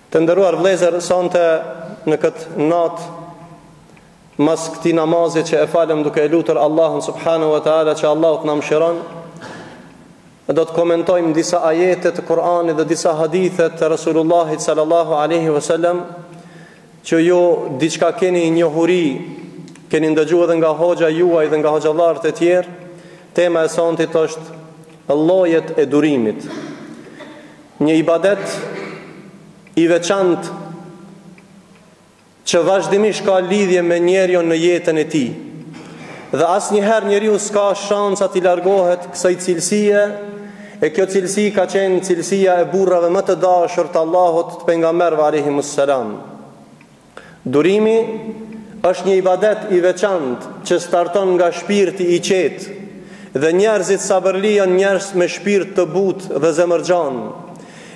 Të nderuar vëllezër, sonte në këtë natë mas këtij namazi që e falëm duke e lutur Allahun subhanahu wa taala që Allahu të na mëshiron, do të komentojmë disa ajete të Kur'anit dhe disa hadithe të Resulullahit sallallahu alaihi wasallam që ju diçka keni njohuri, keni ndëgju edhe nga hoxha juaj dhe nga hoxhallarët e tjerë. Tema e sontit është llojet e durimit. Një ibadet i veçantë që vazhdimisht ka lidhje me njeriun në jetën e tij. Dhe asnjëherë njeriu s'ka shansa t'i largohet kësaj cilësie, e kjo cilësi ka qenë cilësia e burrave më të dashur të Allahut të pejgamberëve alejhimus selam. Durimi është një ibadet i veçantë që starton nga shpirti i qetë dhe njerëzit sabërli janë njerëz me shpirt të butë dhe zemërgjanë.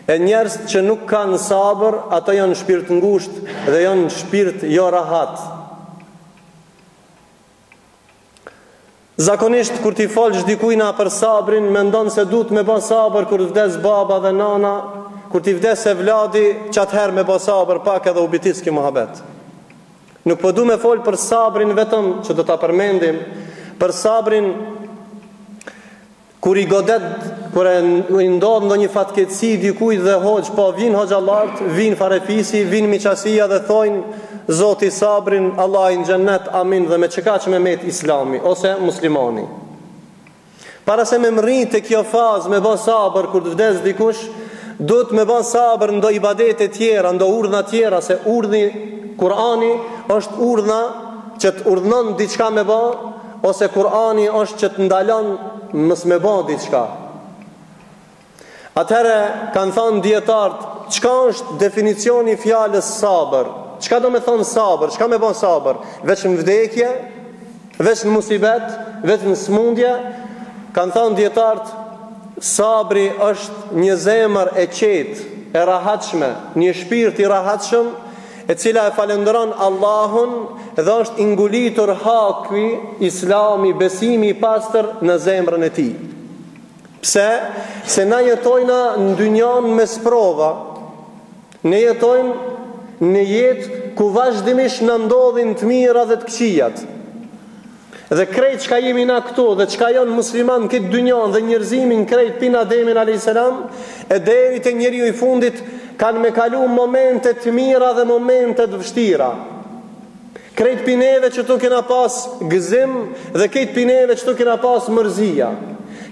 E njerëz që nuk kanë sabër, ato janë shpirtngushtë dhe janë shpirt jo rahat. Zakonisht kur t'i folsh dikujna për sabrin, mendon se duhet me ba sabër kur të vdes baba dhe nana, kur t'i vdes evladi, qatëherë me ba sabër pak edhe u bitis ky muhabet. Nuk po du me fol për sabrin vetëm që do ta përmendim, për sabrin Kur i godet, kur e i ndodh ndonjë fatkeqësi dikujt dhe hoxhë, po vijnë hoxhallarët, vijnë farefisi, vijnë miqasia dhe thojnë Zoti sabrin, Allahi në xhennet, amin dhe me qekaq me met islami ose muslimani. Para se me mrri te kjo fazë me ba sabër kur të vdes dikush, duhet me ba sabër n'do ibadete tjera, n'do urdhna tjera, se urdhni Kurani është urdhna që të urdhnon diçka me ba, Ose Kur'ani është që të ndalon mos me ba diçka. Atëherë kanë thënë dijetarët, çka është definicioni i fjalës sabër? Çka do me thonë sabër? Çka me ba sabër? Veç në vdekje, veç në musibet, veç në smundje? Kanë thënë dijetarët, sabri është një zemër e qetë, e rahatshme, një shpirt i rahatshëm e cila e falënderon Allahun dhe është i ngulitur haki, islami, besimi i pastër në zemrën e tij. Pse? Se na jetojna në dynjan me sprova. Ne jetojmë në jetë ku vazhdimisht na ndodhin të mira dhe të këqijat. Dhe krejt çka jemi na këtu dhe çka janë musliman në këtë dynja dhe njerëzimin krejt prej Ademit alayhis salam e deri te njeriu i fundit kanë me kalu momente të mira dhe momente të vështira. Krejt pi neve qëtu kena pas gëzim dhe krejt pi neve qëtu kena pas mërzia.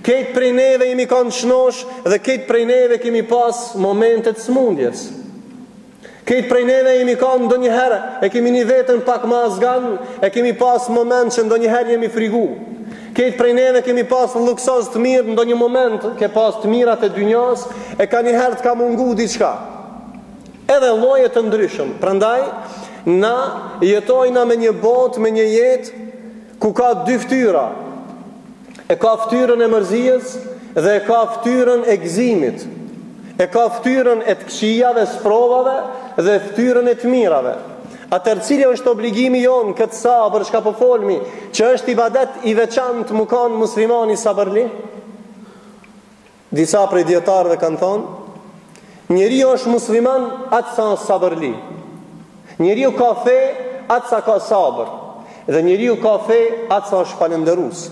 Krejt prej neve jemi kanë shnosh dhe krejt prej neve kemi pas momente të smundjes. Krejt prej neve jemi kanë ndonjëherë, e kemi ni veten pak ma azgan, e kemi pas moment që ndonjëherë jemi frigu. Krejt prej neve kemi pas luksoz të mirë, ndonjë moment ke pas të mirat e dynjas, e kanjëherë të ka mungu diçka. Edhe lloje të ndryshëm. Prandaj, na jetojna me një botë, me një jetë, ku ka dy ftyra. E ka fytyrën e mërzisë dhe e ka fytyrën e gëzimit. E ka fytyrën e të këqijave, sprovave dhe fytyrën e të mirave. Atëherë cili është obligimi jonë këtë sabër çka po folmi, që është ibadet i veçantë mu kanë muslimani sabërli? Disa prej dijetarëve kanë thonë, njeriu është musliman aq sa është sabërli. Njeriu ka fe aq sa ka sabër. Dhe njeriu ka fe aq sa është falënderues.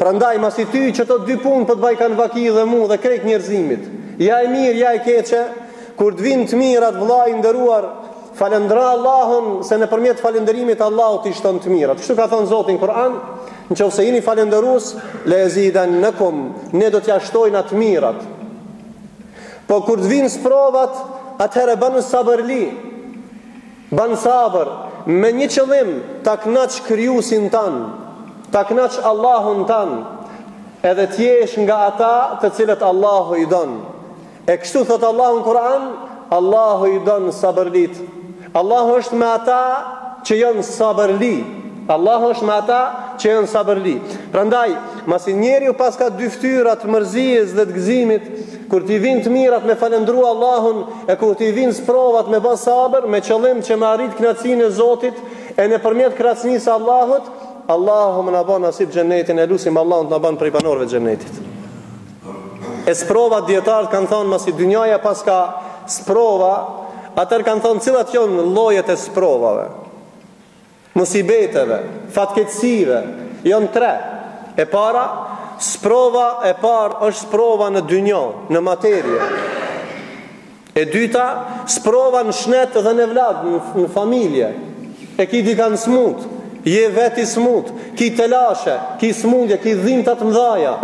Prandaj masi ty qëto dy punë po të bajkan vaki dhe mu dhe krejt njerëzimit. Ja e mirë, ja e keqe, kur të vinë të mirat vëlla i nderuar, falëndero Allahun se nëpërmjet falënderimit Allahu t'i shton të mirat. Kështu ka thënë Zoti në Kur'an, Në qoftë se jeni falënderues, le jezidennekum, ne do t'ja shtojna të mirat. Po kur të vinë sprovat, atëherë banu sabërli, ban sabër, me një qëllim, ta knaq krijuesin tan, ta knaq Allahun tan, edhe t'jesh nga ata të cilët Allahu i don. E kështu thotë Allahu në Kur'an, Allahu i don sabërlit. Allahu është me ata që janë sabërli. Allahu është me ata që janë sabërli. Prandaj, masi njeriu paska dy fytyra të mërzisë dhe të gëzimit, kur t'i vinë të mirat me falëndru Allahun e kur t'i vinë sprovat me ba sabër, me qëllim që me arrit kënaqësinë e Zotit e nëpërmjet kënaqësisë së Allahut, Allahu me na ba nasip xhennetin e lusim Allahun të na ban prej banorëve të xhennetit. E sprovat dijetarët kanë thonë masi dynjaja paska sprova. atëherë kanë thonë cilat janë llojet e sprovave. Musibeteve, fatkeqësive, janë tre. E para, sprova e parë është sprova në dynjo, në materie. E dyta, sprova në shnet dhe në evlad, në, në familje. E ki dikan smut, je vetë i smut, ki telashe, ki smundje, ki dhimta të mdhaja.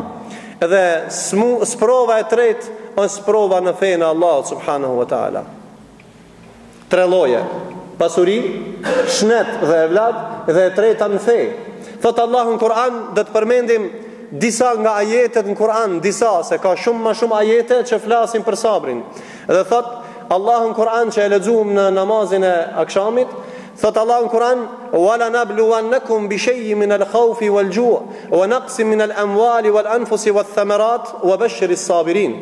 Edhe smu, sprova e tretë është sprova në fenë e Allahut subhanahu wa taala. Tre lloje, pasuri, shnet dhe evlad dhe e treta në fe. Thot Allahu në Kur'an do të përmendim disa nga ajetet në Kur'an, disa se ka shumë ma shumë ajete që flasin për sabrin. Dhe thot Allahu në Kur'an që e lexuam në namazin e akshamit, thot Allahu në Kur'an: "Wala nabluwannakum bi shay'in min al-khawfi wal-ju' wa naqsin min al-amwali wal-anfusi wath-thamarat wa bashshiris sabirin."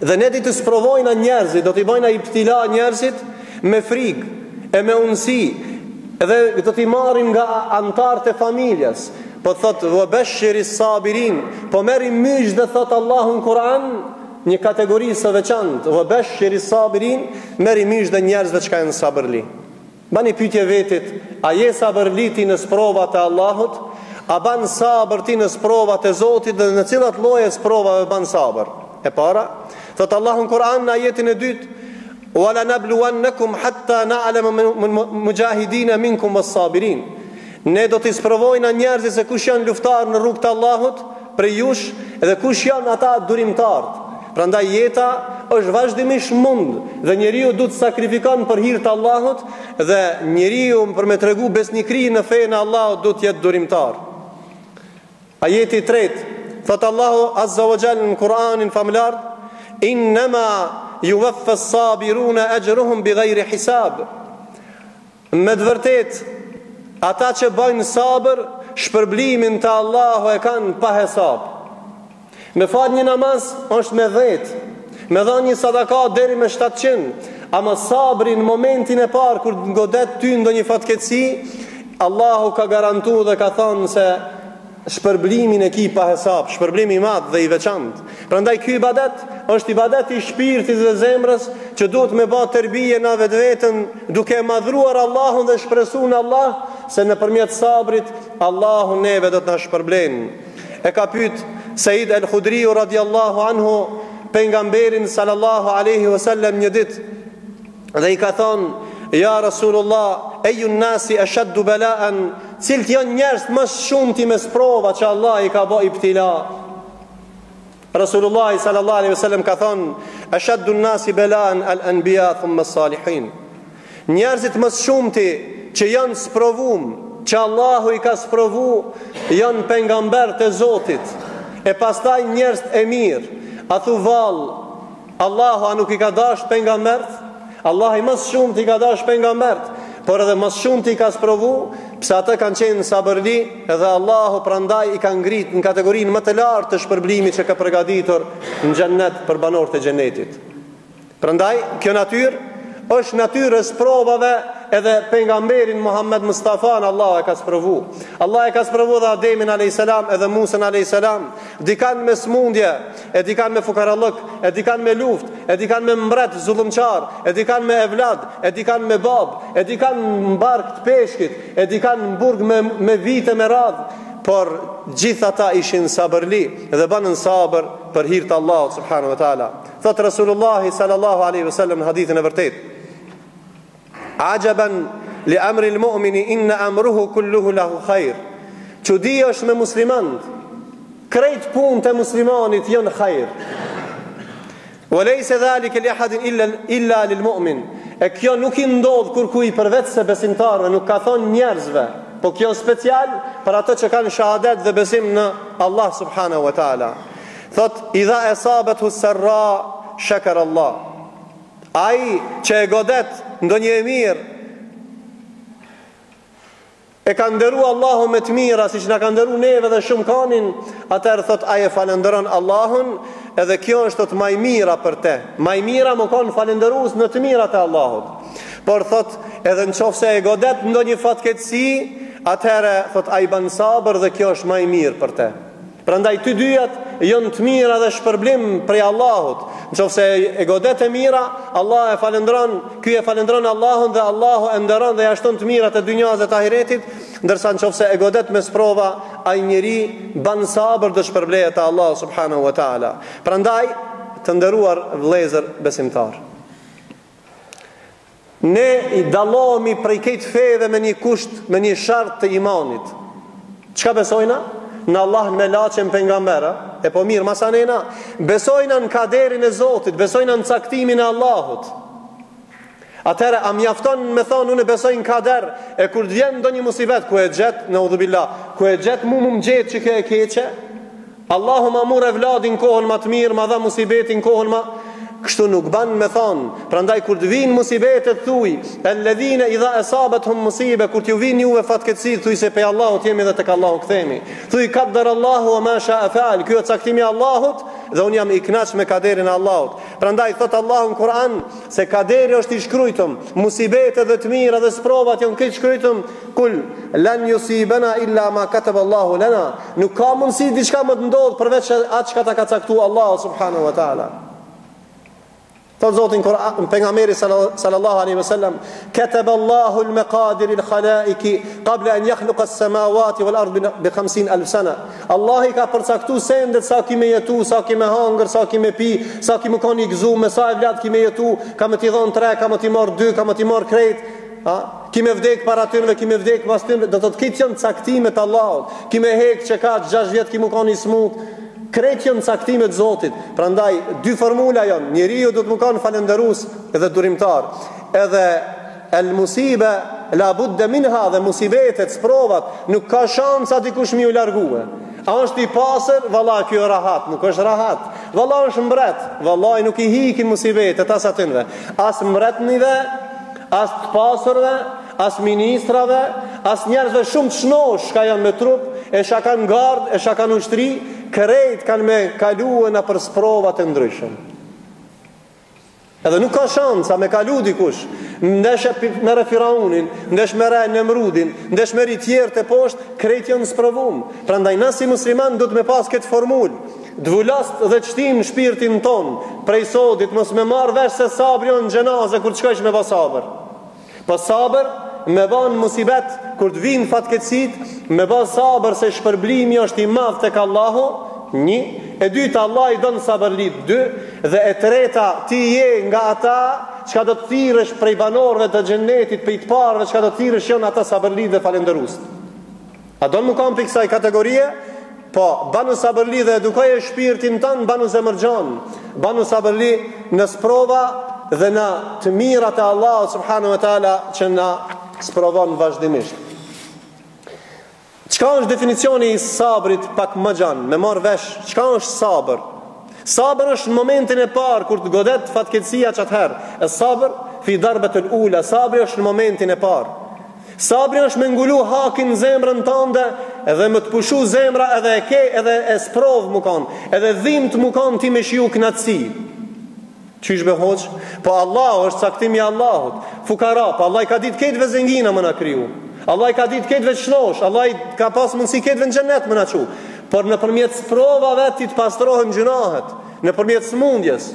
Dhe ne do t'i sprovojna njerëzit, do t'i bojna ibtila njerëzit me frigë e me unësi, dhe do t'i marrim nga anëtarët e familjes. Po thot wa bashshiri sabirin, po merri myzhde thot Allahu në Kur'an, një kategori së veçantë, wa bashshiri sabirin, merri myzhde njerëzve çka janë sabërli. Bani pyetje vetit, a je sabërli ti në sprovat e Allahut? A ban sabër ti në sprovat e Zotit dhe në cilat lloje sprovave ban sabër? E para, thot Allahu në Kur'an në ajetin e dytë, "Wa la nabluwannakum hatta na'lama mujahidin minkum was-sabirin." Ne do t'i sprovojna njerëzit se kush janë luftarë në rrugë të Allahut prej jush dhe kush janë ata durimtarët. Prandaj jeta është vazhdimisht mund dhe njeriu duhet të sakrifikon për hir të Allahut dhe njeriu për me tregu besnikëri në fenë e Allahut duhet të jetë durimtar. Ajeti i tretë, thot Allahu Azza wa Jall në Kur'anin famëlartë, "Innama yuwaffa as-sabiruna ajruhum bighayri hisab." Me të vërtetë, ata që bajnë sabër, shpërblimin te Allahu e kanë pa hesap. Me falë një namaz është me 10, me dhanë një sadaka deri me 700, ama sabri në momentin e parë kur godet ty ndonjë fatkeqësi, Allahu ka garantu dhe ka thonë se shpërblimin e ki pa hesap, shpërblim i madh dhe i veçantë. Prandaj ky ibadet është ibadet i shpirtit dhe zemrës që duhet me ba terbije na vetveten duke e madhruar Allahun dhe shpresu në Allah se nëpërmjet sabrit Allahu neve do të na shpërblen. E ka pyet Said el-Khudriu radiallahu anhu pejgamberin sallallahu alaihi wasallam një ditë Dhe i ka thonë, Ja Rasulullah, ejun nasi eshaddu belaan, cilët janë njerëz më së shumti me sprova që Allah i ka bo ibtila. Rasulullah sallallahu alaihi wasallam ka thonë, eshaddu nasi belaan al anbiya thumma salihin. Njerëzit më së shumti që janë sprovum, që Allahu i ka sprovu, janë pejgamberët e Zotit. E pastaj njerëzit e mirë, a thu vallë, Allahu a nuk i ka dashtë pejgambert? Allahu më së shumti i ka dashtë pejgambert, por edhe më së shumti i ka sprovu, pse ata kanë qenë sabërli dhe Allahu prandaj i ka ngrit në kategorinë më të lartë të shpërblimit që ka përgatitur në xhennet për banorët e xhennetit. Prandaj kjo natyrë është natyrë e sprovave edhe pejgamberin Muhammed Mustafa Allahu e ka sprovu. Allah e ka sprovu edhe Ademin a.s. edhe Musën a.s. Dikan me smundje, e dikan me fukarallëk, e dikan me luftë, e dikan me mbret zullumqar, e dikan me evlad, e dikan me babë, e dikan në bark të peshkit, e dikan në burg me, me vite me radhë, por gjithë ata ishin sabërli dhe banën sabër për hir të Allahut subhanahu wa taala. Thot Resulullah sallallahu alaihi wasallam në hadithin e vërtetë. Ajaban li amri al-mu'mini inna amruhu kulluhu lahu khair. Çudi është me muslimanët. Krejt punët e muslimanit janë khair. Wa laysa dhalika li ahadin illa illa lil mu'min. E kjo nuk i ndodh kurrkujt përveç se besimtarëve, nuk ka thonë njerëzve, po kjo special për ato që kanë shahadet dhe besim në Allah subhanahu wa taala. Thot idha asabethu sarra shakara Allah. Ai që e godet ndonjë e mirë e ka nderu Allahu me të mira siç na ka nderu neve dhe shumë kanin, atëherë thot ai e falënderon Allahun, edhe kjo është thot ma e mira për te. Ma e mira me kon falënderues në të mirat e Allahut. Por thot edhe në qoftë se e godet ndonjë fatkeqësi, atëherë thot ai ban sabër dhe kjo është ma e mirë për te. Prandaj të dyjat janë të mira dhe shpërblim prej Allahut. Në qoftë se e godet e mira, Allah e falëndron, ky e falëndron Allahun dhe Allahu e nderon dhe ia shton të mirat e dynjasë dhe të ahiretit, ndërsa në qoftë se e godet me sprova, ai njeri ban sabër do shpërblehet te Allahu subhanahu wa taala. Prandaj, të nderuar vëllezër besimtarë, Ne i dallohemi prej krejt feve me një kusht, me një shart të imanit. Çka besojna? Në Allah, në melaqe, në pejgamber, e po mirë, masanena, besojna në kaderin e Zotit, besojna në caktimin e Allahut. Atëherë, a mjafton me thonë, unë besoj në kader, e kur të vjen ndonjë musibet, ku e gjet, neudhubillah, ku e gjet mu mu më gjet që kjo e keqe, Allahu ma mur evladin kohën ma të mirë, ma dha musibetin kohën ma Kështu nuk ban me thonë, prandaj kur të vinë musibetet thuj, elledhine idha esabethum musibe, kur t'ju vinë juve fatkeqësi, thuj se pej Allahut jemi dhe tek Allahu kthehemi. Thuj kaddar Allahu wa ma sha feal, ky është caktimi i Allahut dhe unë jam i knaq me kaderin e Allahut. Prandaj thot Allahu në Kur'an se kaderi është i shkrujtëm, musibetet dhe të mira dhe sprovat janë krejt shkrujtëm, Kul lan yusibana illa ma kataba Allahu lana. Nuk ka mundësi diçka me të ndodh përveç atë çka ta ka caktuar Allahu subhanahu wa taala. Thot Zoti në Kur'an, pejgamberi sallallahu alaihi wasallam, "Kataba Allahu al-maqadir al-khalaiq qabla an yakhluqa as-samawati wal-ard bi 50 alf sana." Allahu ka përcaktu sendet sa ki me jetu, sa ki me hangër, sa ki me pi, sa ki me kon i gëzu, me sa evlad ki me jetu, ka me t'i dhon 3, ka me t'i marr 2, ka me t'i marr krejt. A? Ki me vdek para tynve, ki me vdek mas tynve, do të thotë krejt janë caktime të Allahut. Ki me hek që ka 6 vjet ki me kanë i smut. Krejt janë caktime të Zotit. Prandaj dy formula janë, njeriu duhet me kanë falënderues dhe durimtar. Edhe el musibe la budde minha dhe musibetet, sprovat, nuk ka shansa dikush me ju largue. A është i pasër? Valla ky rahat, nuk është rahat. Valla është mbret, vallai nuk i hikin musibetet as atynve. As mbretnive, As të pasurve, as ministrave, as njerëzve shumë të shnosh çka janë me trup, e çka kanë gardë, e çka kanë ushtri, krejt kanë me kalue nëpër sprova të ndryshëm. Edhe nuk ka shansa me kalu dikush, ndesh merre Firaunin, ndesh merre Nemrudin, ndesh merri tjerë të poshtë, krejt janë sprovum. Prandaj na si musliman duhet me pas këtë formulë, Të vulost dhe të shtim në shpirtin ton prej sodit mos me marr vesh se sabri o në xhenaze kur të shkojsh me ba sabër. Po sabër me ba në musibet kur të vijnë fatkeqësitë me ba sabër se shpërblimi është i madh tek Allahu, një, e dyta Allah i don sabërlit, dy, dhe e treta ti je nga ata çka do të thirresh prej banorëve të xhennetit, prej të parëve çka do të thirresh janë ata sabërlit dhe falënderues. A don me kanë prej kësaj kategorie? Po, banu sabërli dhe edukoje shpirtin tënd, banu zemërgjon, banu sabërli në sprova dhe në të mirat e Allahut subhanahu wa taala që na sprovon vazhdimisht. Çka është definicioni i sabrit pak më gjan, me marr vesh, çka është sabër? Sabër është në momentin e parë kur të godet fatkeqësia qatëherë. E sabër fi darbatul ula, sabri është në momentin e parë. Sabri është me ngulu hakin në zemrën tënde edhe me të pushu zemra edhe e ke edhe e sprovë mu kanë, edhe dhimt mu kanë ti me shiju knaqësi. Qysh be hoxhë? Po Allahu është caktimi i Allahut. Fukara, po Allah i ka ditë krejtve zengina me na kriju. Allah i ka ditë krejtve shnosh, Allah i ka pas mundësi krejtve në xhennet me na çu. Por nëpërmjet sprovave ti të pastrohen gjynahet, nëpërmjet smundjes.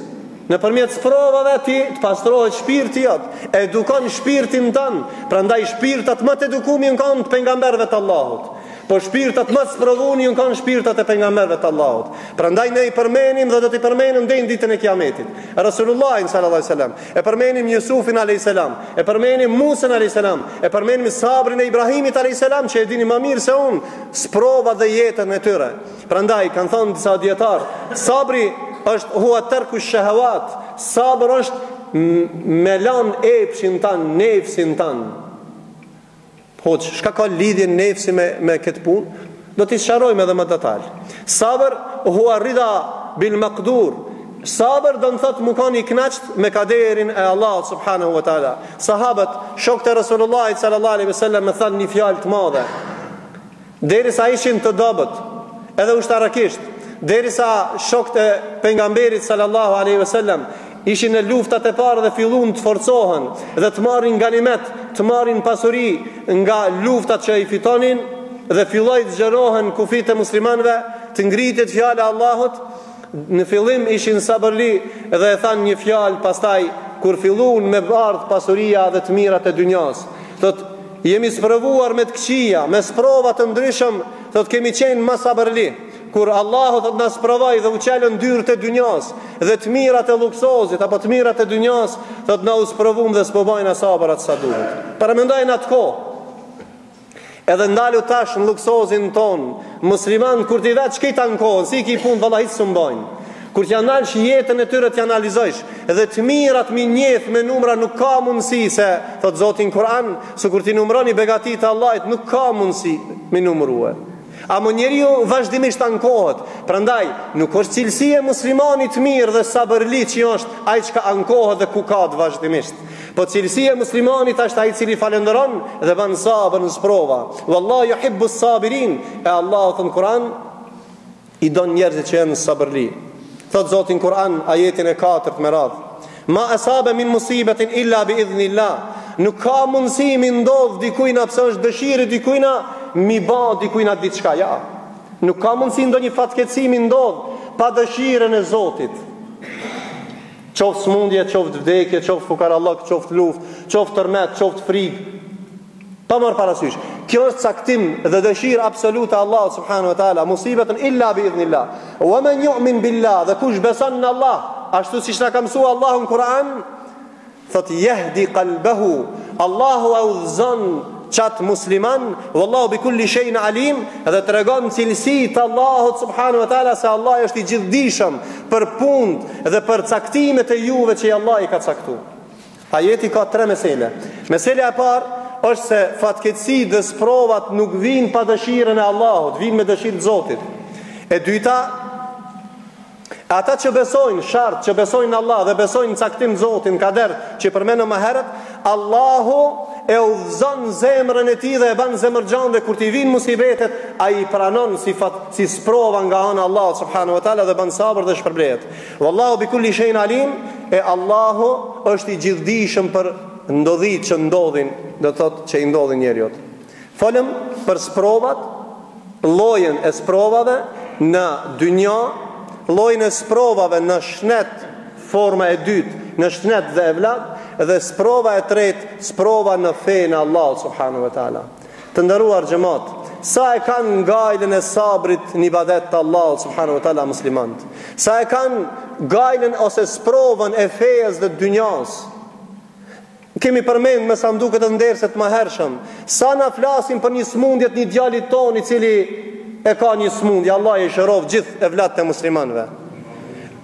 Nëpërmjet sprovave ti të pastrohet shpirti jot, edukon shpirtin tënd. Prandaj shpirtat më të edukum janë kanë të pejgamberëve të Allahut. Po shpirtat më të sprovun janë kanë shpirtat e pejgamberëve të Allahut. Prandaj ne i përmenim dhe do t'i përmenim deri në ditën e Kiametit. Resulullahin sallallahu alaihi wasallam, e përmenim Jusufin alayhis salam, e përmenim Musën alayhis salam, e përmenim sabrin e Ibrahimit alayhis salam që e dini më mirë se unë sprovat dhe jetën e tyre. Prandaj kanë thënë disa dietar, sabri është huwa terku shahawat, sabër është me lan epshin tan, nefsin tan. Hoxhë, çka ka lidhje nefsi me me këtë punë? Do t'i sqarojmë edhe më detal. Sabër huwa rida bil maqdur. Sabër do të thotë mu kanë i kënaqt me kaderin e Allahut subhanahu wa taala. Sahabët, shokët e Resulullahit sallallahu alaihi wasallam me thanë një fjalë të madhe. Derisa ishin të dobët, edhe ushtarakisht, derisa shokët e pejgamberit sallallahu alaihi wasallam ishin në luftat e para dhe filluan të forcohen dhe të marrin ganimet, të marrin pasuri nga luftat që i fitonin dhe filloi të zgjerohen kufijtë e muslimanëve. të ngritet fjala e Allahut, në fillim ishin sabërli dhe e thanë një fjalë, pastaj kur fillun me ardh pasuria dhe të mirat e dynjas, thot jemi sprovuar me të këqija, me sprova të ndryshëm, thot kemi qenë ma sabërli. Kur Allahu thot na sprovoi dhe u çelën dyert e dynjas dhe të mirat e luksozit apo të mirat e dynjas, thot na u sprovum dhe s'po bajna sabër atë sa duhet. Paramendoj në atë kohë. Edhe ndalu tash në luksozin tonë, musliman kur t'i vet çka t'ankohen, si i ki punë valla hiç s'um bajnë. Kur t'ja nalsh jetën e tyre t'ja analizojsh dhe të mirat m'i njeh me numra nuk ka mundësi se thot Zoti në Kur'an, se kur t'i numroni begatitë e Allahit nuk ka mundësi m'i numrue. Amo njeriu vazhdimisht ankohet. Prandaj, nuk është cilësi e muslimanit të mirë dhe sabërli që është ai çka ankohet dhe kukat vazhdimisht. Po cilësi e muslimanit është ai i cili falënderon dhe ban sabër në sprova. Wallahu yuhibbu sabirin. E Allahu thot në Kur'an i don njerëzit që janë sabërli. Thot Zoti në Kur'an ajetin e katërt me radhë. Ma asabe min musibetin illa bi idhnillah. Nuk ka mundësi mi ndodh dikujna pse është dëshirë dikujna mi ba dikujna diçka. Ja. Nuk ka mundësi ndonjë fatkeqësi mi ndodh pa dëshirën e Zotit. Qoftë smundje, qoftë vdekje, qoftë fukarallëk, qoftë luftë, qoftë tërmet, qoftë frigë. Pa marrë parasysh. Kjo është caktim dhe dëshirë absolute e Allahut subhanahu wa taala, musibetun illa bi idhnillah. Wa man yu'min billah, dhe kush beson në Allah, ashtu siç na ka mësuar Allahu në Kur'an, thot yahdi qalbahu, Allahu e udhëzon qat musliman, wallahu bi kulli shay'in alim, dhe tregon cilësi të Allahut subhanahu wa taala se Allahu është i gjithdijshëm për punët dhe për caktimet e juve që Allah i ka caktuar. Ajeti ka tre mesele. Meselja e parë është se fatkeqësitë dhe sprovat nuk vijnë pa dëshirën e Allahut, vijnë me dëshirë të Zotit. E dyta, ata që besojnë shart, që besojnë në Allah dhe besojnë në caktim të Zotit, në kader që përmendëm më herët, Allahu e udhëzon zemrën e tij dhe e ban zemërgjanë dhe kur t'i vijnë musibetet, ai i pranon si fat, si sprova nga ana e Allahut subhanahu wa taala dhe ban sabër dhe shpërblehet. Wallahu bi kulli shay'in alim, e Allahu është i gjithdijshëm për ndodhitë që ndodhin, do të thotë që i ndodhin njeriut. Folëm për sprovat, llojin e sprovave në dynja, llojin e sprovave në shnet, forma e dytë, në shnet dhe evlad, dhe sprova e tretë, sprova në fenë e Allahut subhanahu wa taala. Të nderuar xhemat, sa e kanë gajlen e sabrit në ibadet të Allahut subhanahu wa taala muslimant? Sa e kanë gajlen ose sprovën e fejes dhe dynjas? Kemi përmend me sa më duket edhe në derse të mëhershëm, sa na flasim për një smundje të një djalit tonë i cili e ka një smundje, Allah i shëroftë gjithë evlatët e muslimanëve.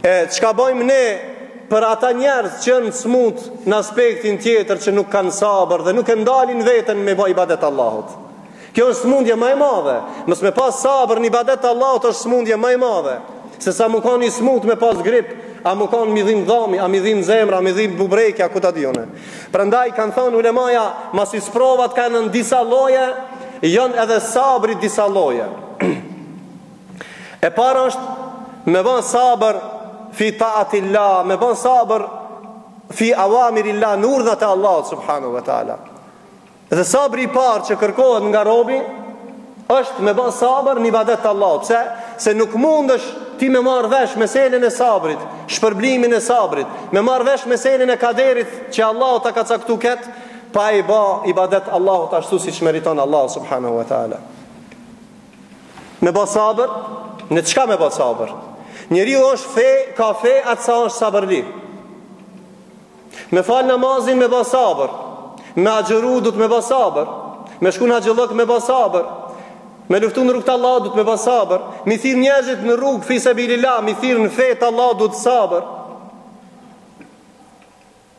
E çka bëjmë ne për ata njerëz që janë smut në aspektin tjetër që nuk kanë sabër dhe nuk e ndalin veten me bë ibadet Allahut. Kjo është smundje më e madhe. Mos me pas sabër në ibadet Allahut është smundje më e madhe. Se sa mu kanë i smut me pas grip, a mu kanë mi dhim dhami, a mi dhim zemra, a mi dhim bubrekja, ku ta di unë. Prandaj kanë thënë ulemaja, masi sprovat kanë në disa lloje, janë edhe sabri disa lloje. E para është me bën sabër fi taatillah, me bën sabër fi awamirillah, në urdhrat e Allahut subhanahu wa taala. Dhe sabri i parë që kërkohet nga robi është me bën sabër në ibadet të Allahut. Pse? Se nuk mundesh ti me marr vesh meselën e sabrit, shpërblimin e sabrit, me marr vesh meselën e kaderit që Allahu ta ka caktu ket, pa i ba ibadet Allahut ashtu siç meriton Allahu subhanahu wa taala. Me ba sabër, në çka me ba sabër? Njeriu është fe, ka fe atë sa është sabërli. Me fal namazin me ba sabër. Me agjëru duhet me ba sabër. Me shku në haxhillëk me ba sabër. Me luftu në rrugë të Allahut duhet me ba sabër. Mi thirr njerëzit në rrugë fi sebilillah, mi thirr në fe të Allahut duhet sabër.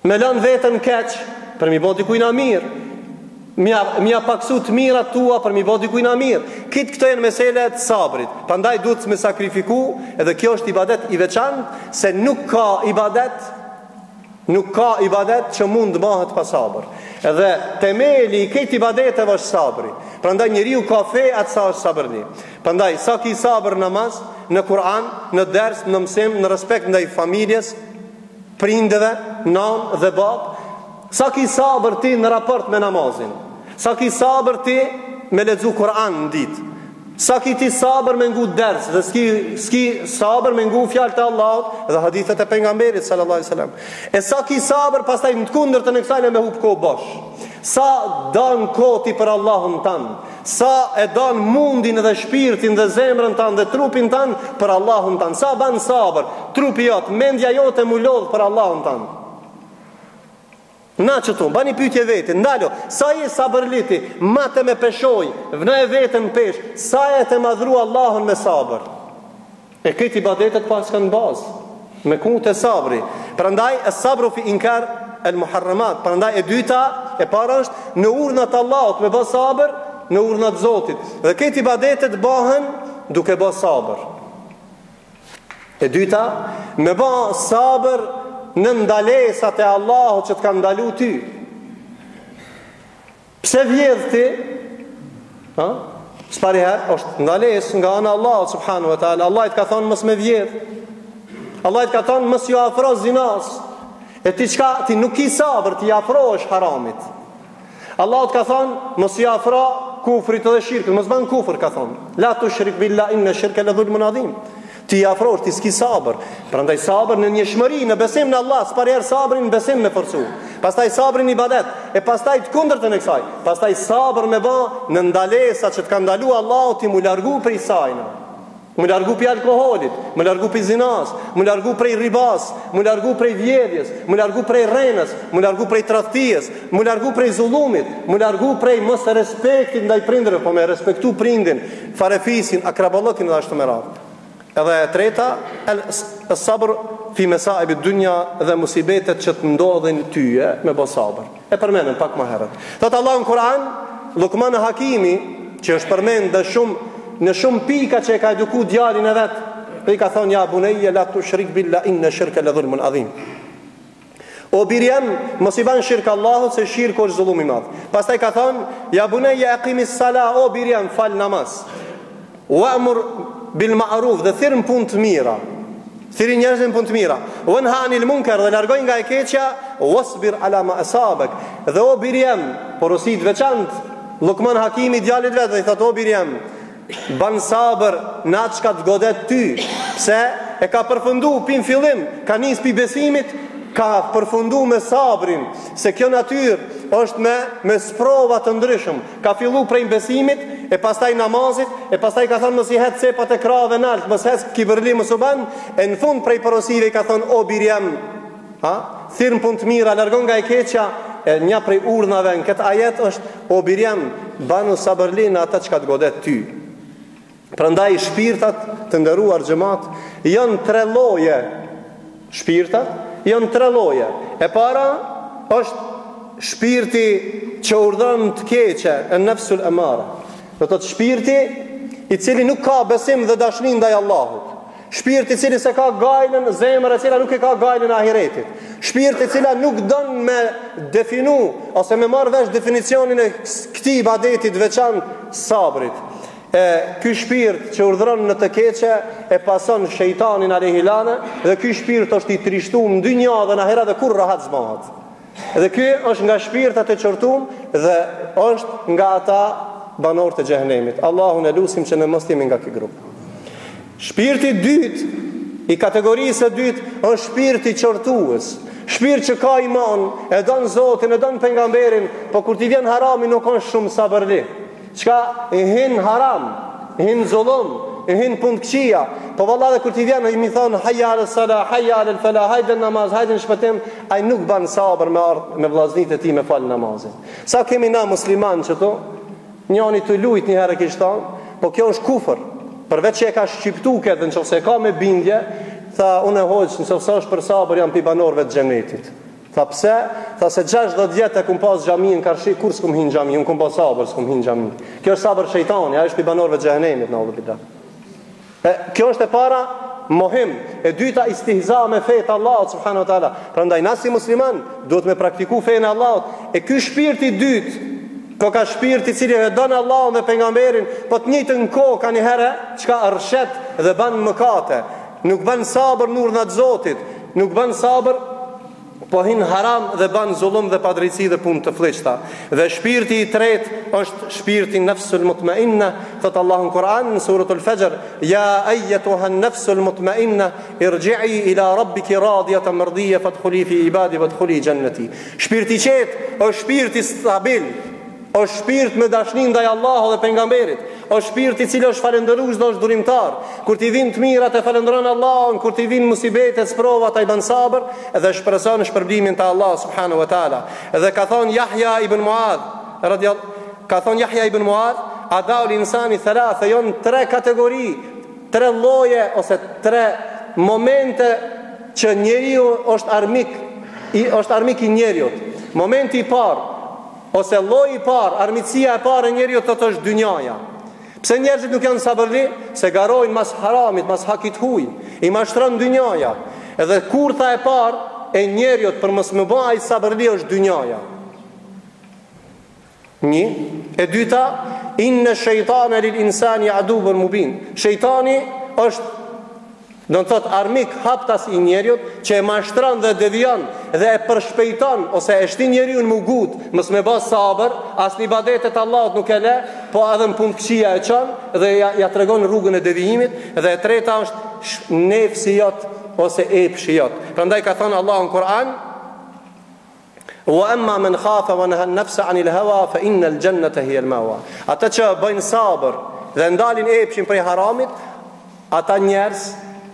Me lënë veten keq për mi bo dikujna mirë. Mja, mja paksu të mirat tua për mi bo dikujna mirë. Krejt këto janë mesele të sabrit. Prandaj duhet me sakrifiku, edhe kjo është ibadet i veçantë, se nuk ka ibadet nuk ka ibadet që mund të bëhet pa sabër. Edhe temeli i krejt ibadeteve është sabri. Prandaj njeriu ka fe atë sa është sabërli. Prandaj sa ki sabër në namaz, në Kur'an, në ders, në mësim, në respekt ndaj familjes, prindëve, nanë dhe babë, sa ki sabër ti në raport me namazin, sa ki sabër ti me lexu Kur'an në ditë. Sa ki ti sabër me ngu ders dhe s'ki, s'ki sabër me ngu fjalët e Allahut dhe hadithet e pejgamberit sallallahu alaihi wasallam. E sa ki sabër pastaj në të kundërtën e kësajna me hup kohë bosh. Sa dan kohë ti për Allahun tan, sa e dan mundin dhe shpirtin dhe zemrën tan dhe trupin tan për Allahun tan. Sa ban sabër, trupi jot, mendja jote m'u lodh për Allahun tan. Na qëtu, bani pyetje vetit, ndalo, sa je sabërli ti, mate me peshojë, vnoje veten në peshë, sa je tu e madhru Allahun me sabër. E krejt ibadetet paskan bazë, me ku te sabri. Prandaj, es sabru fi inkar el muharramat, prandaj e dyta, e para është, në urnat Allahut me ba sabër, në urnat Zotit. Dhe krejt ibadetet bahen duke ba sabër. E dyta, me ba sabër në ndalesat e Allahut që të ka ndalu ty. Pse vjedh ti? Ha? S'pari herë, është ndalesë nga ana e Allahut subhanahu wa taala. Allahu të ka thonë mos me vjedh. Allahu të ka thonë mos ju afro zinas. E ti çka, ti nuk ki sabër, ti i afrohesh haramit. Allahu të ka thonë, mos ju afro kufrit dhe shirkut, mos ban kufër, ka thonë. La tushrik billah inne shirke le dhulmun adhim. Ti i afrohesh, ti s'ki sabër. Prandaj sabër në njëshmëri, në besim në Allah, s'pari herë sabrin në besim me forcu. Pastaj sabrin ibadet, e pastaj të kundërtën e kësaj. Pastaj sabër me ba në ndalesa që të ka ndalu Allahu ti m'u largu prej sajna. M'u largu prej alkoholit, m'u largu prej zinas, m'u largu prej ribas, m'u largu prej vjedhjes, m'u largu prej rrenës, m'u largu prej tradhtisë, m'u largu prej zullumit, m'u largu prej mosrespektit ndaj prindërve, po me respektu prindin, farefisin, akraballëkin dhe ashtu me radhë. Edhe e treta, el sabr fi mesaib dunja dhe musibetet që të ndodhin tyje me bo sabër. E përmendëm pak më herët. Thotë Allahu në Kur'an, Lukman Hakimi, që është përmend dhe shumë në shumë pika që e ka eduku djalin e vet, dhe i ka thonë ja bunejje la tushrik billah inne shirke le dhulmun adhim. O biri jem, mos i ban shirk Allahut se shirku është zullum i madh. Pastaj ka thonë ja bunejje ekimis sala, o biri jem, fal namaz. Wa'mur bil ma'ruf dhe thirr në punë të mira. Thirri njerëzit në punë të mira. Wanha anil munkar dhe largoj nga e keqja, wasbir ala ma asabak. Dhe o biri jem, porosi të veçantë, Lukman Hakimi djalit vet dhe i thotë o biri jem, ban sabër në atë çka të godet ty. Pse e ka përfundu pi n'fillim, ka nis pi besimit, ka përfundu me sabrin, se kjo natyrë është me me sprova të ndryshëm. Ka fillu prej besimit, e pastaj namazit, e pastaj ka thënë mos i hec cepat e krahëve nalt, mos hec kibërli mos u ban, e në fund prej porosive i ka thënë o biri jem, ha, thirr në punë të mira, largo nga e keqja, e një prej urdhnave në këtë ajet është o biri jem, banu sabërli në atë çka të godet ty. Prandaj shpirtat të nderuar xhemat janë tre lloje. Shpirtat janë tre lloje. E para është shpirti që urdhëron të keqe, en nefsul emare. Do të thotë shpirti i cili nuk ka besim dhe dashni ndaj Allahut. Shpirti i cili s'e ka gajlen, zemër e cila nuk e ka gajlen e ahiretit. Shpirti i cila nuk don me definu ose me marr vesh definicionin e këtij ibadeti të veçantë sabrit. E ky shpirt që urdhëron në të keqe e pason shejtanin alejhi lane dhe ky shpirt është i trishtum në dynja dhe në ahiret dhe kurrë rahat s'bahet. Dhe ky është nga shpirtat e qortum dhe është nga ata banorët e xhehenemit. Allahun e lusim që ne mos të jemi nga ky grup. Shpirti i dytë i kategorisë së dytë është shpirti qortues. Shpirt që ka iman, e don Zotin, e don pejgamberin, po kur t'i vjen harami nuk është shumë sabërli. Çka i hin haram, i hin zullum, i hin punë të këqija. Po valla dhe kur t'i vjen i mi thon hayya ala sala, hayya ala falah, hajde në namaz, hajde në shpëtim, ai nuk ban sabër me ardh me vllaznit e tij me fal namazin. Sa kemi na musliman qëtu, njani tu lujt një herë kish thon, po kjo është kufër. Përveç që e ka shqiptu këtë, në qoftë se e ka me bindje, tha unë hoxhë, në qoftë se është për sabër, jam pi banorëve të xhenetit. Tha pse? Tha se 60 vjet e kum pas xhaminë karshi, kurrë s'kum hi në xhami, unë kum pas sabër, s'kum hi në xhami. Kjo është sabër shejtani, ai është pi banorëve të xhehenemit, neudhubillah. E kjo është e para mohim, e dyta istihza me fetë e Allahut subhanahu wa taala. Prandaj na si musliman duhet me praktiku fenë e Allahut. E ky shpirt i dytë, ko ka shpirt i cili e don Allahun dhe pejgamberin, po të njëjtën kohë ka një herë çka rrëshet dhe ban mëkate. Nuk ban sabër në urdhna të Zotit, nuk ban sabër. Po hin haram dhe ban zullum dhe padrejtësi dhe punë të flliqta. Dhe shpirti i tretë është shpirti nefsul mutmainna, thot Allahu në Kur'an në suratul Fajr, ja ayyatuha an-nafsul mutmainna irji'i ila rabbiki radiyatan mardiyya fadkhuli fi ibadi wadkhuli jannati. Shpirti i qetë është shpirti stabil, Është shpirt me dashni ndaj Allahut dhe pejgamberit. Është shpirt i cili është falënderues dhe është durimtar. Kur t'i vijnë të mirat e falënderon Allahun, kur t'i vijnë musibetet, sprovat ai bën sabër dhe shpreson shpërblimin te Allahu subhanahu wa taala. Dhe ka thënë Jahja ibn Muadh, radiallahu ka thënë Jahja ibn Muadh, adaul insani thalatha, janë tre kategori, tre lloje ose tre momente që njeriu është armik i është armik i njeriut. Momenti i parë Ose lloji i parë, armiqësia e parë e njeriut thotë është dynjaja. Pse njerëzit nuk janë sabërli? Se garojnë mas haramit, mas hakit huj. I mashtron dynjaja. Edhe kurtha e parë e njeriut për mos me ba ai sabërli është dynjaja. Një, e dyta, inne shejtane lil insani aduvun mubin. Shejtani është Do të thotë armik haptas i njeriut që e mashtron dhe devijon dhe e përshpejton ose e shtin njeriun m'u ngut, mos me ba sabër, as në ibadetet e Allahut nuk e le, po edhe në punë të këqija e çon dhe ja, ja tregon rrugën e devijimit dhe e treta është nefsi jot ose epshi jot. Prandaj ka thënë Allahu në Kur'an Wa amma man khafa wa naha an-nafsa 'anil hawa fa inna al-jannata hiya al-mawa. Ata që bëjnë sabër dhe ndalin epshin prej haramit, ata njerëz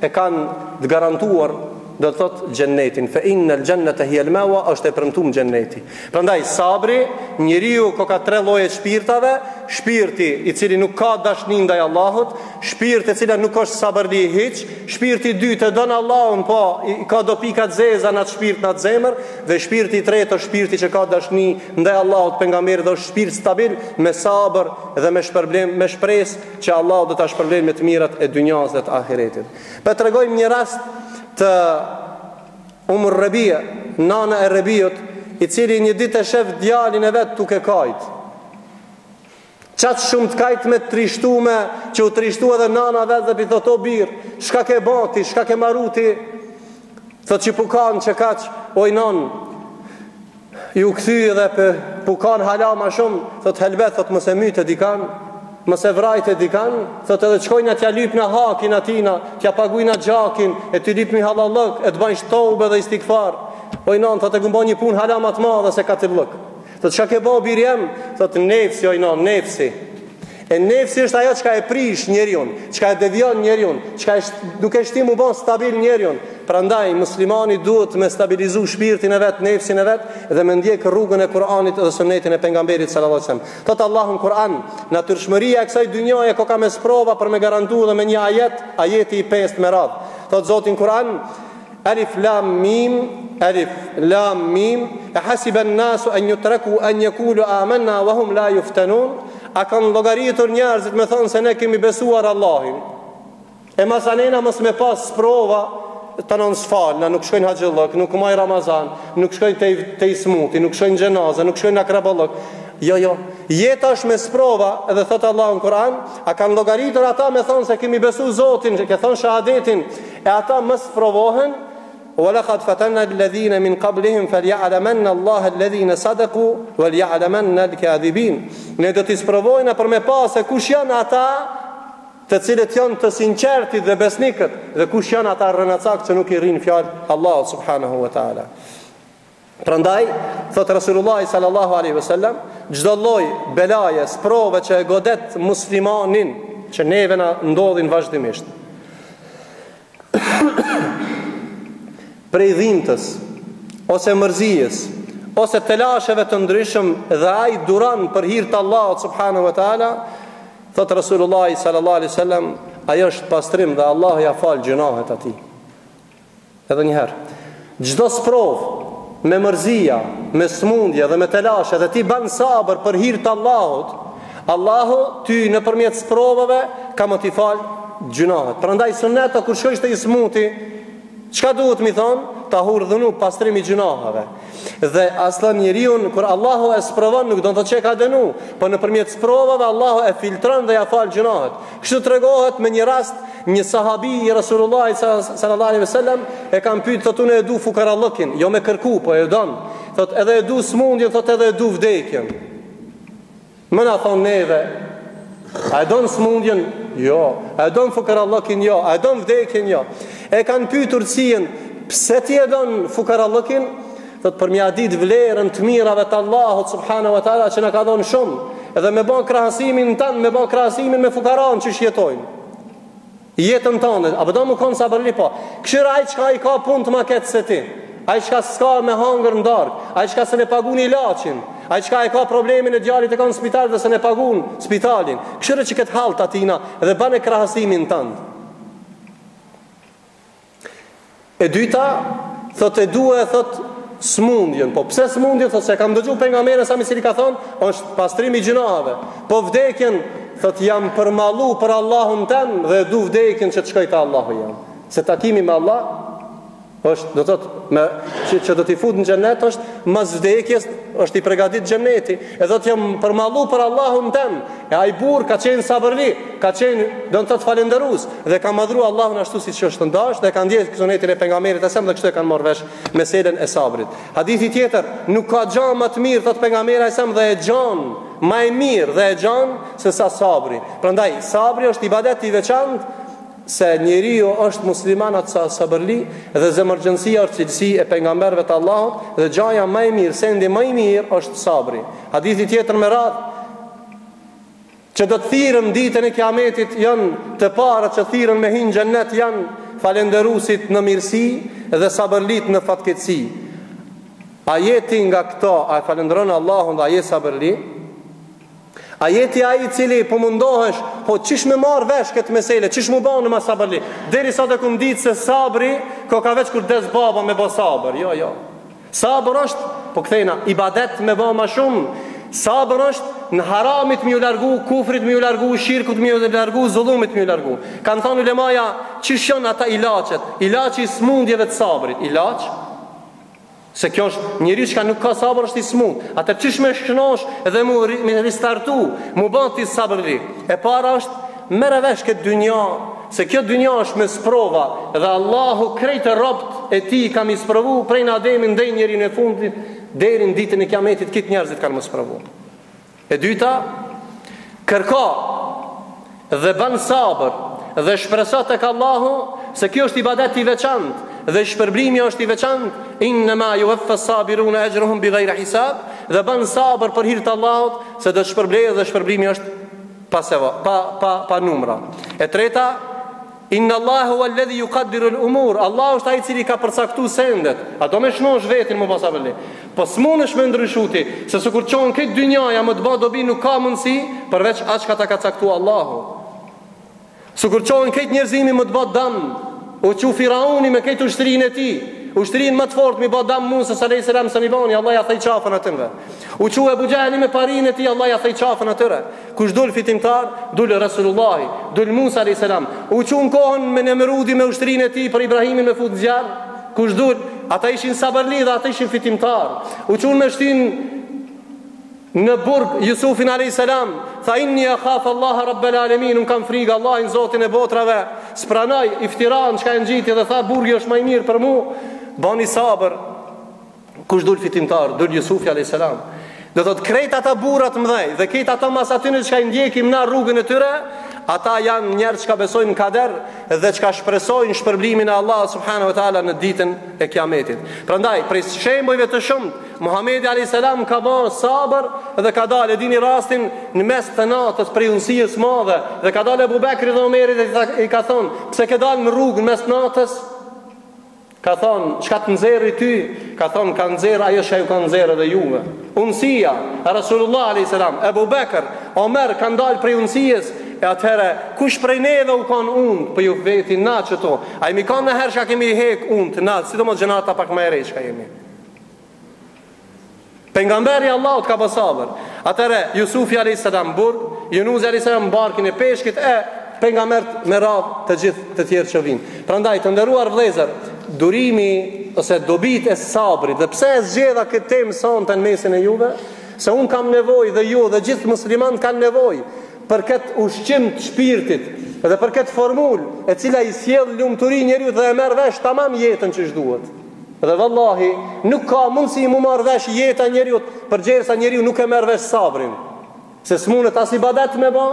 e kanë të garantuar do të thotë xhennetin fa inna al-jannata hiya al-mawa është e premtuar xhenneti. Prandaj sabri njeriu ka ka tre lloje të shpirtave, shpirti i cili nuk ka dashni ndaj Allahut, shpirti i cili nuk është sabërli hiç, Shpirti i dytë e don Allahun, po i ka do pika të zeza në atë shpirt, në atë zemër, dhe shpirti i tretë është shpirti që ka dashni ndaj Allahut, pejgamberit dhe është shpirt stabil me sabër dhe me shpërblim, me shpresë që Allahu do ta shpërblejë me të mirat e dynjasë dhe të ahiretit. Po tregojmë një rast të Umm Rebia, nana e Rebiut, i cili një ditë e shef djalin e vet tuke kajt. Qaq shumë të kajtme të trishtume, që u trishtu edhe nana vetë dhe p'i thot o bir, çka ke ba ti, çka ke maru ti, thot që pu kan që kaq, oj nan, ju kthy edhe pe, pu kan hala ma shumë, thot helbet, thot mos e myte dikan, mos e vrajte dikan, thot edhe shkojna t'ja lypna hakin atina, t'ja pagujna gjakin, e t'i lypmi hallallëk, e të bajsh tobe dhe istigfar, oj nan, thot e kum ba një punë hala ma të madhe se katillëk. Thot çka ke bo biri jem? Thot nefsi oj nan, nefsi. E nefsi është ajo çka e prish njeriun, çka e devijon njeriun, çka e nuk e shti mu bon stabil njeriun. Prandaj muslimani duhet me stabilizu shpirtin e vet, nefsin e vet dhe me ndjek rrugën e Kur'anit dhe sunetin e pejgamberit sallallahu alajhi wasallam. Thot Allahu në Kur'an, natyrshmëria e kësaj dynjaje koka me sprova për me garantu dhe me një ajet, ajeti i pestë me radhë. Thot Zoti në Kur'an, Alif lam mim Alif lam mim E hasiba an-nasu an yutraku an yaqulu amanna wa hum la yuftanun A kanë llogaritur njerëzit me thonë se ne kemi besuar Allahin E masanena mos me pas sprova Tanon s'falna, nuk shkojnë haxhillëk, nuk maj Ramazan, nuk shkojnë te, te i smuti, nuk shkojnë xhenaze, nuk shkojnë akraballëk. Jo, jo. Jeta është me sprova, edhe thot Allahu në Kur'an, a kanë llogaritur ata me thonë se kemi besu Zotin, që ke thonë shahadetin, E ata mos sprovohen, Wa laqad fatanna alladhina min qablihim falya'lamanna Allahu alladhina sadaqu wal ya'lamanna al-kadhibin. Ne do t'i sprovojna për me pa se kush janë ata të cilët janë të sinqertit dhe besnikët dhe kush janë ata rrenacak që nuk i rrinë fjalë Allahut subhanahu wa taala. Prandaj, thot Resulullah sallallahu alaihi wasallam, çdo lloj belaje, sprove që e godet muslimanin, që neve na ndodhin vazhdimisht. Prej dhimtës ose mërzijës ose telasheve të ndryshëm dhe ai duron për hir të Allahut subhanahu wa taala, thot Resulullah sallallahu alaihi wasallam, ajo është pastrim dhe Allahu ja fal gjynahet atij. Edhe një herë, çdo sprovë me mërzia, me smundje dhe me telashe dhe ti ban sabër për hir të Allahut, Allahu ty nëpërmjet sprovave ka me t'i fal gjynahet. Prandaj sunet o kur shkojsh te i smuti, çka duhet mi thon? Tahur dhunub, pastrim i gjynaheve. Dhe aslan njeriun kur Allahu e sprovon nuk do të thotë që e ka dënu, po nëpërmjet sprovave Allahu e filtron dhe ja fal gjynahet. Kështu tregohet me një rast një sahabi i Resulullahit sallallahu alaihi wasallam e kanë pyet thotë unë e du fukarallëkin, jo me kërku, po e don. Thotë edhe e du smundjen, thotë edhe e du vdekjen. Me na thonë neve, a e don smundjen? Jo. A e don fukarallëkin? Jo. A e don vdekjen? Jo. E kanë pyetur arsyen, pse ti e don fukarallëkin? Thotë për me ia ditë vlerën të mirave të Allahut subhanahu wa taala që na ka dhënë shumë, edhe me ba krahasimin tan, me ba krahasimin me fukaran qysh jetojnë. Jetën tënde, a po do me kon sabërli po. Kshyr ai çka i ka punët ma keq se ti. Ai çka s'ka me hangër në darkë, ai çka s'e pagun ilaçin, ai çka e ka problemin e djalit e ka në spital dhe s'e pagun spitalin. Kshyre qëkëtë hall të atina dhe bane krahasimin tënd. E dyta, thotë e dua e thotë smundjen. Po pse smundjen? Thotë se kam dëgju pejgamberin a.s. i cili ka thonë, është pastrim i gjynaheve. Po vdekjen, thotë jam përmallu për Allahun tem dhe e du vdekjen që të shkoj te Allahu jem. Se takimi me Allah është, do thotë, me, që, që do t'i fut në xhennet është mas vdekjes është i pregadit xhenneti. E thotë jam përmallu për Allahun tem. E ai burrë ka qenë sabërli, ka qenë, do të thotë falënderues dhe ka madhru Allahun ashtu siç është dashtë dhe ka ndjek sunetin e pejgamberit a.s. dhe kështu e kanë marrë vesh meselen e sabrit. Hadithi tjetër, nuk ka gja më të mirë thotë pejgamberi a.s. dhe e gjan më e mirë dhe e gjan se sa sabri. Prandaj sabri është ibadet i veçantë se njeriu është musliman atë sa sabërli dhe zemërgjenësia është cilësi e pejgamberëve të Allahut dhe gjaja më e mirë, sendi më i mirë është sabri. Hadithi tjetër me radhë që do të thirren ditën e Kiametit janë të parët që thirren me hy në xhennet janë falënderuesit në mirësi dhe sabërlit në fatkeqësi. A je ti nga këto, a e falënderon Allahun dhe a je sabërli? A je ti ai i cili po mundohesh, po qysh me marr vesh këtë mesele, qysh mu ba unë ma sabërli? Deri sot e kum ditë se sabri koka veç kur des baba me bo sabër. Jo, jo. Sabër është, po kthehna, ibadet me ba ma shumë. Sabër është në haramit me ju largu, kufrit me ju largu, shirkut me ju largu, zullumit me ju largu. Kanë thonë ulemaja, qysh janë ata ilaçet? Ilaçi i smundjeve të sabrit. Ilaç? Se kjo është njeri çka nuk ka sabër është i smut. Atëherë qysh me shnosh dhe mu me ristartu, mu ba ti sabërli. E para është merre vesh këtë dynja, se kjo dynja është me sprova dhe Allahu krejt robt e tij ka m'i sprovu prej në Ademin deri njerin e fundit deri në ditën e Kiametit krejt njerëzit kanë m'u sprovu. E dyta, kërko dhe ban sabër dhe shpreso tek Allahu se kjo është ibadet i veçantë dhe shpërblimi është i veçantë, innama yuwaffa sabiruna ajrahum bighayri hisab dhe ban sabër për hir të Allahut se do të shpërblehet dhe shpërblimi është pa seva, pa pa pa numra. E treta, Inna Allahe huwa alladhi yuqaddiru al-umur. Allahu është ai i cili ka përcaktu sendet. A do me shnosh vetin mu ba sabërli? Po s'mundesh me ndryshu ti, se sikur çohet krejt dynjaja me të ba dobi nuk ka mundësi, përveç atë çka ta ka caktu Allahu. Sikur çohet krejt njerëzimi me të ba dam, u çu Firauni me krejt ushtrinë e tij, ushtrinë më të fortë mi ba dam Musës alayhis salam s'e bani, Allah ja thej qafën atyre. U çu Ebu Xhehli me parinë e tij, Allah ja thej qafën atyre. Kush dul fitimtar? Dul Resulullahi, dul Musa alayhis salam. U çu në kohën me Nemrudi me ushtrinë e tij për Ibrahimin me fut në zjarr. Kush dul? Ata ishin sabërli dhe ata ishin fitimtar. U çun me shtin në burg Jusufin alayhis salam, tha inni akhaf Allah rabbel alamin, un kam frikë Allahin Zotin e botrave. S'pranoi iftiran çka e ngjiti dhe tha burgi është më i mirë për mua. Bani sabër. Kush dul fitimtar? Dul Jusufi alayhis salam. Do thotë krejt ata burra të mëdhenj dhe krejt ata mas atyne çka i ndjekim na rrugën e tyre, ata janë njerëz çka besojnë në kader dhe çka shpresojnë shpërblimin e Allahut subhanahu wa taala në ditën e Kiametit. Prandaj prej shembujve të shumtë, Muhamedi alayhis salam ka ba sabër dhe ka dalë e dini rastin në mes të natës prej unsijës madhe dhe ka dalë Abu Bekri dhe Omeri dhe i ka thonë, pse ke dalë në rrugë në mes të natës? Ka thonë, çka të nxerri ty? Ka thonë, ka nxerr ajo çka ju ka nxerr edhe juve. Unsija, Rasulullah a.s., Ebu Bekër, Omer kanë dalë prej unsijës, e atëherë, kush prej neve u kanë unt, po ju veti na qëto, a jemi kanë najherë çka kemi hek unt, na, sidomos gjenerata pak më e re çka jemi. Pejgamberi i Allahut ka ba sabër. Atëherë Jusufi alayhis salam burg, Junusi alayhis salam barkun e peshkit e pejgamberët me radhë të gjithë të tjerë që vijnë. Prandaj të nderuar vëllezër, durimi. ose dobitë e sabrit dhe pse e zgjedha këtë temë sonte në mesin e juve, se unë kam nevojë dhe ju dhe gjithë muslimanët kanë nevojë për këtë ushqim të shpirtit dhe për këtë formulë e cila i sjell lumturi njeriut dhe e merr vesh tamam jetën qysh duhet. Dhe vallahi, nuk ka mundësi mu marr vesh jeta e njeriut përgjersa njeriu nuk e merr vesh sabrin. Se s'mundet as ibadet me ba,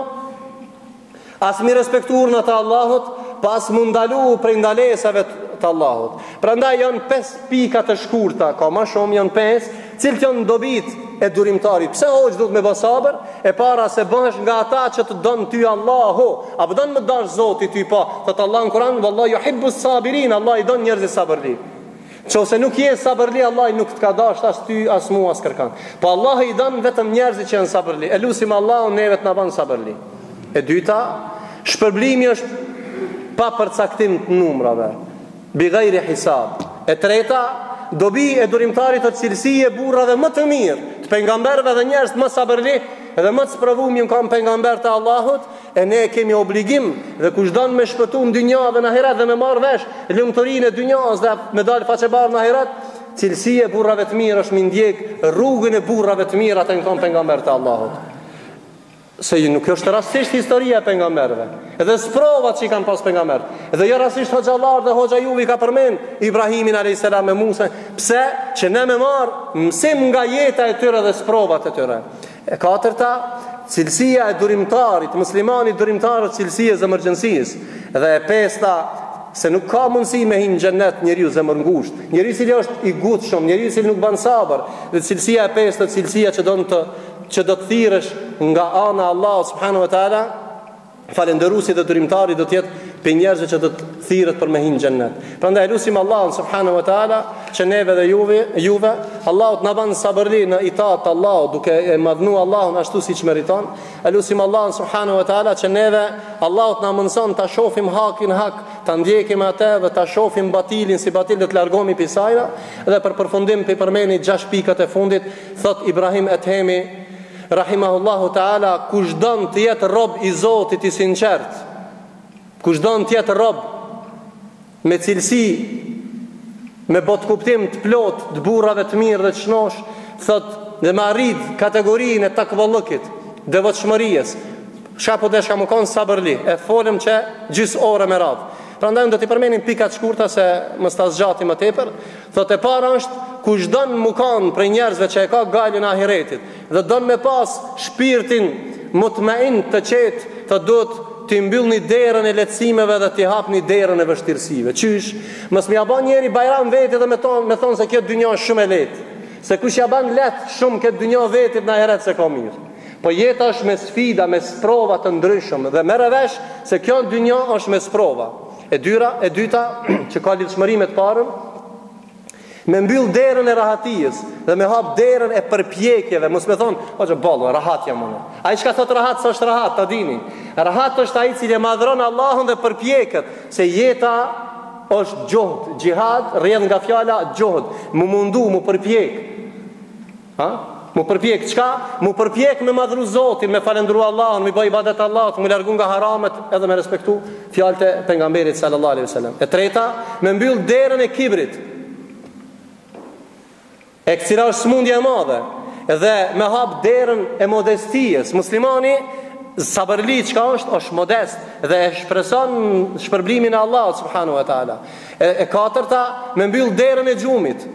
as mi respektu urnat e Allahut, po as mu ndalu prej ndalesave të Allahut. Prandaj janë pesë pika të shkurta, ka ma shumë janë pesë, cilët janë dobitë e durimtarit. Pse hoxhë duhet me ba sabër? E para se bëhesh nga ata që të don ty Allahu. A po don me dash Zoti ty po? Thot Allah në Kur'an, "Wallahu yuhibbu sabirin", Allah i don njerëzit sabërli. Qofse nuk je sabërli, Allahu nuk të ka dashtë as ty, as mua, as kërkan. Po Allahu i don vetëm njerëzit që janë sabërli. E lusim Allahun neve të na ban sabërli. E dyta, shpërblimi është pa përcaktim të numrave. Bi ghairi hisab. E treta, dobi e durimtarit është cilësi e burrave më të mirë, të pejgamberëve dhe njerëz më sabërli dhe më të sprovum janë kanë pejgamberët e Allahut, e ne kemi obligim dhe kush don me shpëtu në dynja dhe në ahiret dhe me marr vesh lumturinë e dynjas dhe me dal faqebardhë në ahiret, cilësia e burrave të mirë është me ndjek rrugën e burrave të mirë ata janë kanë pejgamberët e Allahut. Se nuk është rastësisht historia e pejgamberëve, dhe sprovat që i kanë pas pejgamberët. Dhe jo rastësisht hoxhallarët dhe hoxha juve ka përmend Ibrahimin alayhis salam me Musa, pse që ne me marr mësim nga jeta e tyre dhe sprovat e tyre. E katërta, cilësia e durimtarit, muslimanit durimtar është cilësia e zemërgjenësisë. Dhe e pesta, se nuk ka mundësi me hi në xhennet njeriu zemërngusht, njeriu i cili është i ngutshëm, njeriu i cili nuk ban sabër, dhe cilësia e pestë, cilësia që don të që do të thirresh nga ana e Allahut subhanahu wa taala, falënderuesi dhe durimtari do të jetë prej njerëzve që do të thirret për me hi në xhennet. Prandaj lusim Allahun subhanahu wa taala që neve dhe juve, juve Allahu të na ban sabërli në itaat të Allahut, duke e madhnu Allahun ashtu siç meriton. E lusim Allahun subhanahu wa taala që neve Allahu të na mundson ta shohim hakin hak, ta ndjekim atë dhe ta shohim batilin si batil dhe të largohemi prej sajna. Dhe për përfundim po i përmeni gjashtë pikat e fundit Thot Ibrahim Ethemi rahimahullahu taala kush don të jetë rob i Zotit i sinqert, kush don të jetë rob me cilësi me botëkuptim të plot të burrave të mirë dhe të shnosh, thot dhe me arrit kategorinë e takvallëkit, devotshmërisë, çka po deshka me kon sabërli, e folëm që gjysë ore me radhë. Prandaj unë do t'i përmenim pika të shkurta se mos ta zgjatim më tepër. Thotë e para është kush don mu kanë prej njerëzve që e ka gajlen e ahiretit dhe don me pas shpirtin mutmain të qetë, thotë duhet t'i mbyllni derën e lehtësimeve dhe t'i hapni derën e vështirësive. Qysh? Mos me ja ba njeri bajram vetit dhe me thonë me thonë se kjo dynja është shumë e lehtë. Se kush ja ban lehtë shumë këtë dynja vetit në ahiret s'e ka mirë. Po jeta është me sfida, me sprova të ndryshëm dhe merre vesh se kjo dynja është me sprova. E dyra, e dyta që ka lidhshmëri me të parën, me mbyll derën e rahatijës dhe me hap derën e përpjekjeve, mos me thon, o që boll, rahat jam unë. Ai çka thot rahat s'është rahat, ta dini. Rahat është ai i cili e madhron Allahun dhe përpjeket se jeta është xhuhd, xhihad rrjedh nga fjala xhuhd, mu mundu, mu përpjek. Ha? Mu përpjek çka? Mu përpjek me madhru Zotin, me falendru Allahun, me bë ibadet Allahut, mu largu nga haramet edhe me respektu fjalët e pejgamberit sallallahu alaihi wasallam. E treta, me mbyll derën e kibrit. E cila është smundje e madhe dhe me hap derën e modestisë. Muslimani sabërli çka është, është modest dhe e shpreson shpërblimin e Allahut subhanahu wa taala. E, e katërta, me mbyll derën e gjumit.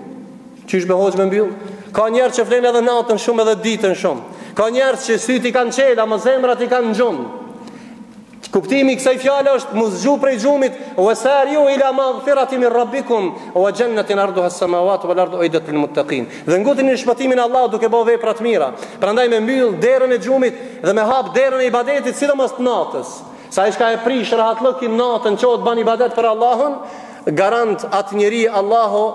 Qysh be hoxhë me mbyll? Ka njerëz që flenë edhe natën shumë edhe ditën shumë. Ka njerëz që sytë i kanë çelë, ama zemrat i kanë n'gjumë. Kuptimi i kësaj fjale është mu zgju prej gjumit, wa sariu ila maghfirati min rabbikum wa jannatin arduha as-samawati wal ardu uiddat lil muttaqin. Dhe ngutini në shpëtimin e Allahut duke bërë vepra të mira. Prandaj me mbyll derën e gjumit dhe me hap derën e ibadetit, sidomos të natës. Se ai çka e prish rahatllëkin natën çohet ban ibadet për Allahun, garant atë njeri Allahu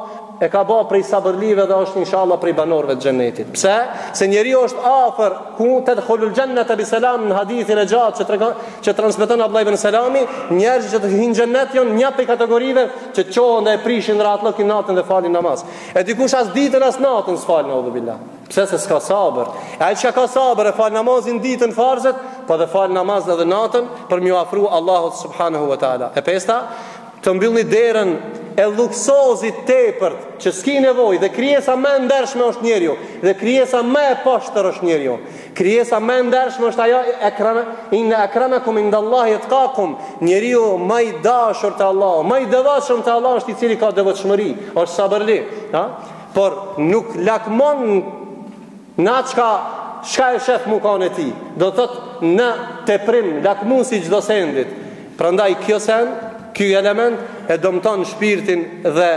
e ka ba prej sabërlive dhe është inshallah prej banorëve të xhennetit. Pse? Se njeriu është afër ku tedhulul xhennete bi selam në hadithin e gjatë që tregon që transmeton Abdullah ibn Selami, njerëzit që të hyjnë në xhennet janë një prej kategorive që çohen dhe e prishin rahatllëkin natën dhe falin namaz. E dikush as ditën as natën s'fal neudhubillah. Pse se s'ka sabër? E ai çka ka sabër e fal namazin ditën farzet, po dhe fal namaz edhe natën për m'iu afru Allahut subhanahu wa taala. E pesta, të mbyllni derën e luksozit tepërt që s'ki nevojë dhe krijesa më e ndershme është njeriu dhe krijesa më e poshtër është njeriu. Krijesa më e ndershme është ajo ekrame, inna akramakum indallahi atqakum. Njeriu më i dashur te Allahu, më i devotshëm te Allahu është i cili ka devotshmëri, është sabërli, ha? Por nuk lakmon Në atë çka çka e shef mu kanë e tij, do të thotë në teprim, lakmues i çdo sendit. Prandaj kjo sen, ky element e dëmton shpirtin dhe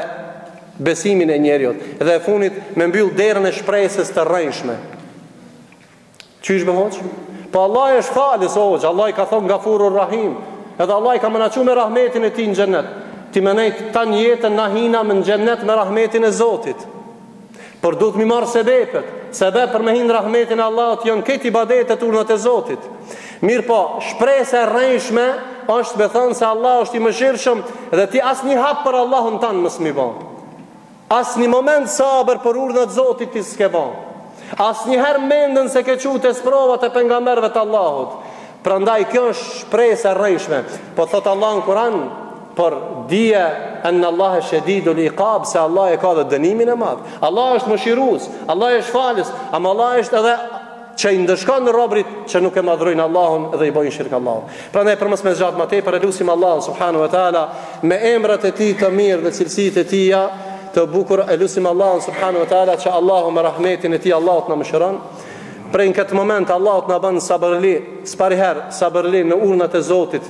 besimin e njeriut. Dhe e funit me mbyll derën e shpresës të rrejshme. Qysh be hoxhë? Po Allahu është falës, o hoxhë, Allahu ka thonë Gafurur Rahim. Edhe Allahu ka me na çu me rahmetin e tij në xhennet. Ti me nejt tan jetën na hina në xhennet me rahmetin e Zotit. Por duhet mi marrë sebepet. Sebep për me hi në rahmetin e Allahut janë krejt ibadetet urnat e Zotit. Mirëpo, shpresa e rrejshme është me thënë se Allah është i mëshirshëm dhe ti asnjë hap për Allahun tanë mos mi ba. Asnjë moment sabër për urnat e Zotit ti s'ke ba. Asnjëherë mendën s'e ke çu te sprovat e pejgamberëve të Allahut. Prandaj kjo është shpresë e rrejshme. Po thot Allah në Kur'an, por dije enne Allahe shedidul ikab se Allah e ka dhe dënimin e madh. Allah është mëshirues, Allah është falës, ama Allah është edhe që i ndëshkon robrit që nuk e madhrojnë Allahun dhe i bojnë shirk Allahut. Prandaj për mos me zgjat më tepër e lusim Allahun subhanahu wa taala me emrat e tij të mirë dhe cilësitë e tija të bukura e lusim Allahun subhanahu wa taala që Allahu me rahmetin e tij Allahu të na mëshiron. Prej në këtë moment Allahu të na bën sabërli, s'pari herë sabërli në urnat e Zotit,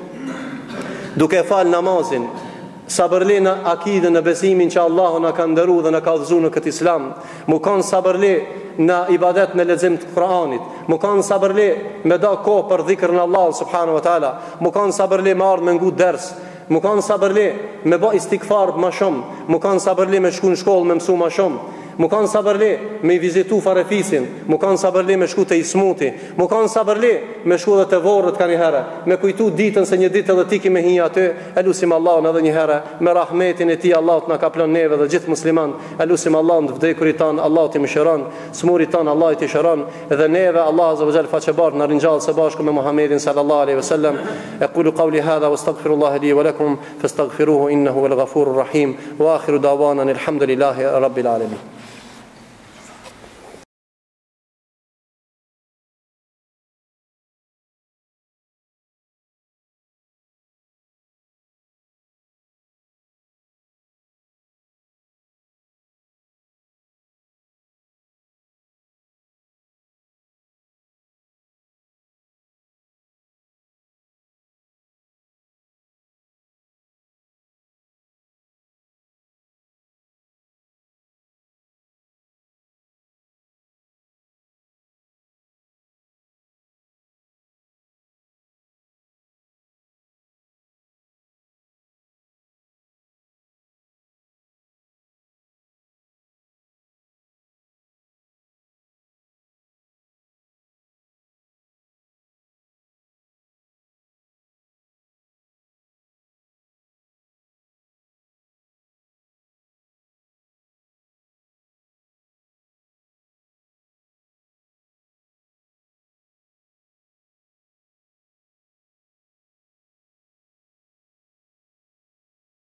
duke e fal namazin, sabërli në akiden në besimin që Allahu na ka nderu dhe na ka udhëzu në këtë islam, mu kanë sabërli në ibadet në lexim të Kur'anit, mu kanë sabërli me da kohë për dhikrën e Allahut subhanahu wa taala, mu kanë sabërli me ardhë me ngu ders, mu kanë sabërli me ba istigfar ma shumë, mu kanë sabërli me shku në shkollë me mësu ma shumë, Mu kanë sabërli me i vizitu farefisin, mu kanë sabërli me shku te i smuti, mu kanë sabërli me shku edhe te vorret ka njëherë, me kujtu ditën se një ditë edhe ti ki me hi aty, e lusim Allahun edhe njëherë, me rahmetin e tij Allahu të na kaplon neve dhe gjithë musliman, e lusim Allahun të vdekurit tanë, Allahu t'i mëshiron, smurit tanë, Allahu t'i shëron, dhe neve Allahu azza wa jall faqebardhë na ringjall së bashku me Muhammedin sallallahu alaihi wasallam. Aqulu qawli hadha wastaghfirullaha li wa lakum. Fastaghfiruhu innahu huwal ghafurur rahim wa akhiru da'wana alhamdulillahi rabbil alamin.